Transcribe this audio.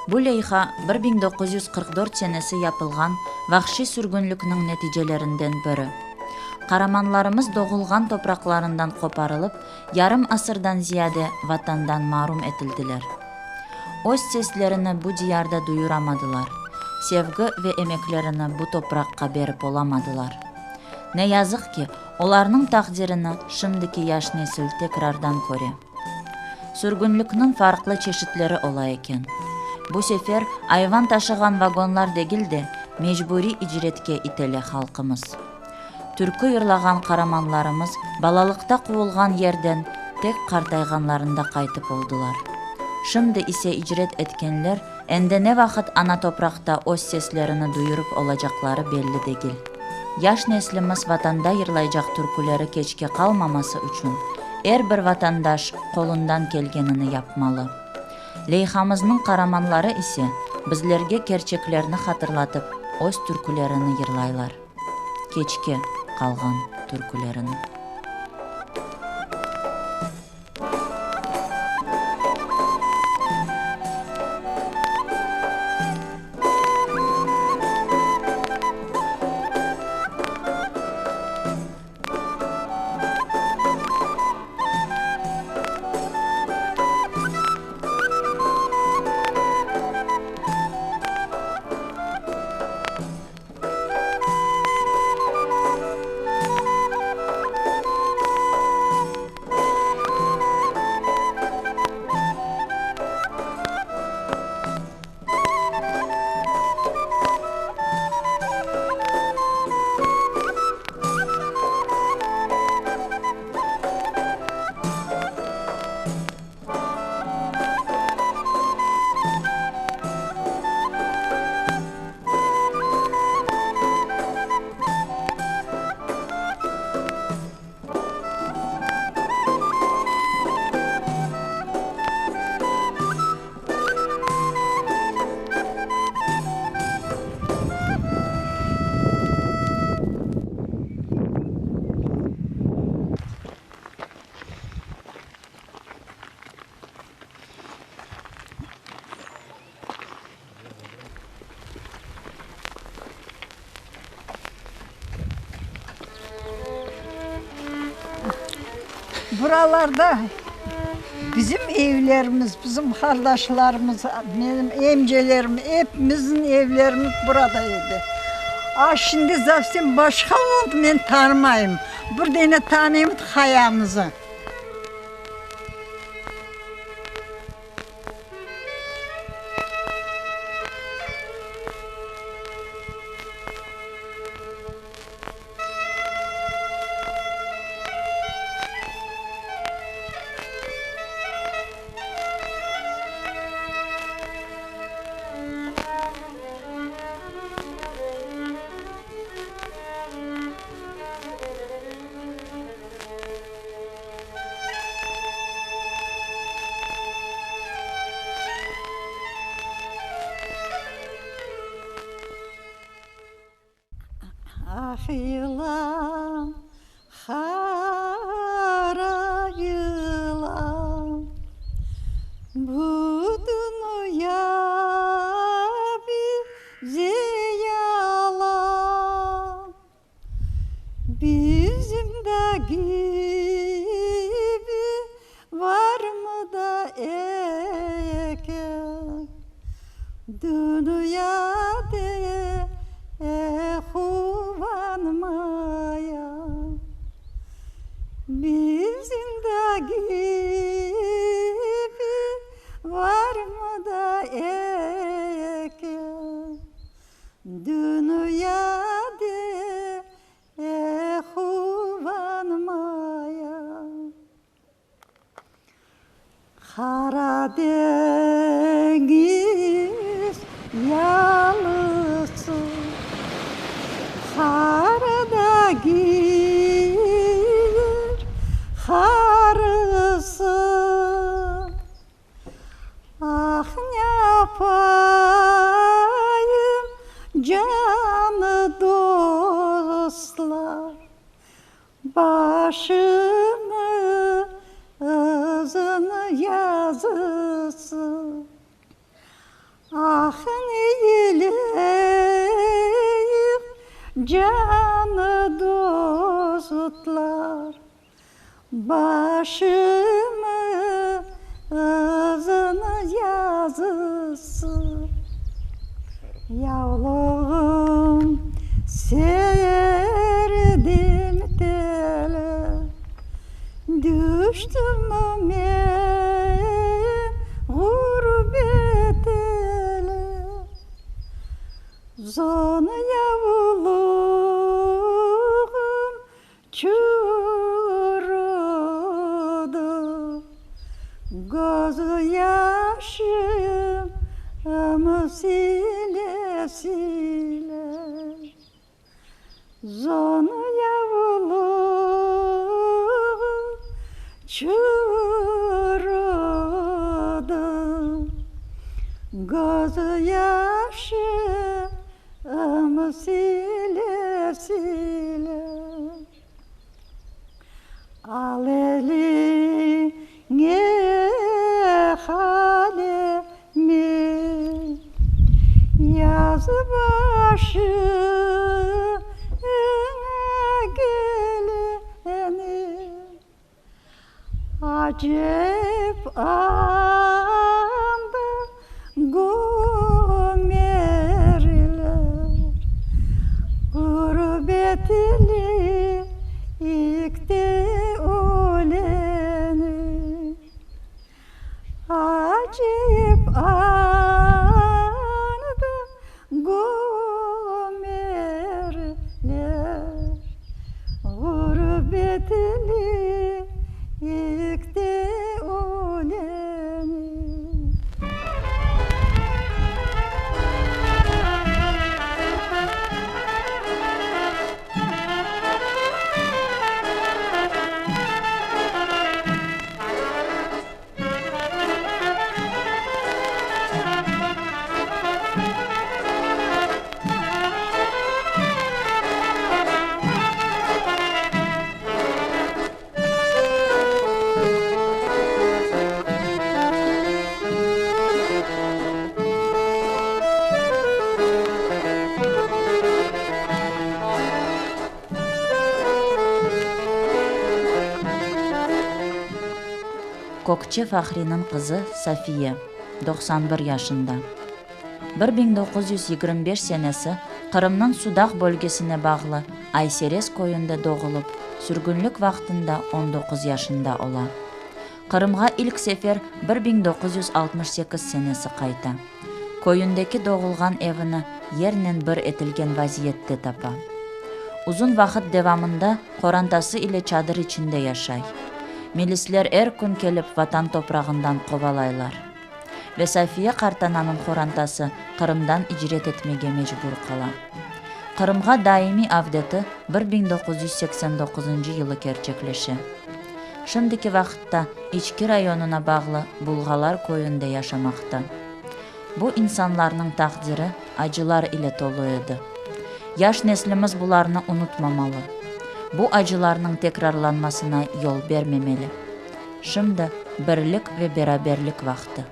Bu leyha 1944 senesi yapılğan vahşiy sürgünlikniñ neticelerinden biri. Qaramanlarımız doğulğan topraqlarından qoparılıp, yarım asırdan ziyade Vatandan marum etildiler. Öz seslerini bu diyarda duyuramadılar, sevgi ve emeklerini bu topraqqa berip olamadılar. Ne yazıq ki, olarnıñ taqdirini şimdiki yaş nesil tekrardan köre. Sürgünlikniñ farqlı çeşitleri ola eken. Bu sefer ayvan taşığan vagonlar degil de, mecburiy icretke itele halqımız. Türkü yırlağan qaramanlarımız balalıqta quvulğan yerden tek qartayğanlarında qaytıp oldılar. Şimdi ise icret etkenler endi ne vaqıt ana topraqta öz seslerini duyurıp olacaqları belli degil. Yaş neslimiz Vatanda yırlaycaq türküleri keçke qalmaması içün er bir vatandaş qolundan kelgenini yapmalı. Leyhamıznıñ qaramanları ise bizlerge kerçeklerni hatırlatıp öz türkülerini yırlaylar. Keçke qalğan türkülerini. Buralarda bizim evlerimiz, bizim qardaşlarımız, menim emcelerim, epimizniñ evlerimiz burada edi. A şimdi sovsem başqa oldı, men tanımayım. Bir dene tanıyım hayamızı. Ah yılan, qara yılan, bu dünya bize yalan. Bizim de kibi varmı da eken, Dünyada quvanmaya. Bizim de kibi varmı da eken, Dünyada quvanmaya. Qara deñiz yalısı, Qarada gir qarısı. Ah, ne yapayım, canı dostlar, Başımızın yazısı. Ahın eyleyik, canı dostlar, Başımıznıñ yazısı. Yavluğım serdim tele, Düştüm men ğurbet ele. Zon yavluğım Çurudı göz yaşımı sile-sile, Zon yavluğım çurudı, Göz yaşımı sile-sile. Al eliñe qalemi, yaz başıña keleni. Acep anda gömerler, Ğurbetlikte öleni. Acep anda gömerler, Ğurbetlikte öleni. Kökçe Fahriniñ qızı Safiye, 91 yaşında. 1925 senesi Qırımnıñ Sudaq bölgesine bağlı Ayserez köyünde doğulıp, sürgünlik vaqtında on doquz yaşında ola. Qırımğa ilk sefer 1968 senesi qayta. Köyündeki doğulğan evini yernen bir etilgen vaziyette tapa. Uzun vaqıt devamında qorantası ile çadır içinde yaşay. Milisler er kün kelip vatan toprağından qovalaylar. Ve Safiye qartananıñ qorantası Qırımdan icret etmege mecbur qala. Qırımğa daimiy avdeti 1989 yılı kerçekleşe. Şimdiki vaqıtta İçki rayonına bağlı Bulğalar köyünde yaşamaqta. Bu insanlarnıñ taqdiri acılar ile tolu edi. Yaş neslimiz bularnı unutmamalı. Bu acılarnıñ tekrarlanmasına yol bermemeli. Şimdi birlik ve beraberlik vaqtı.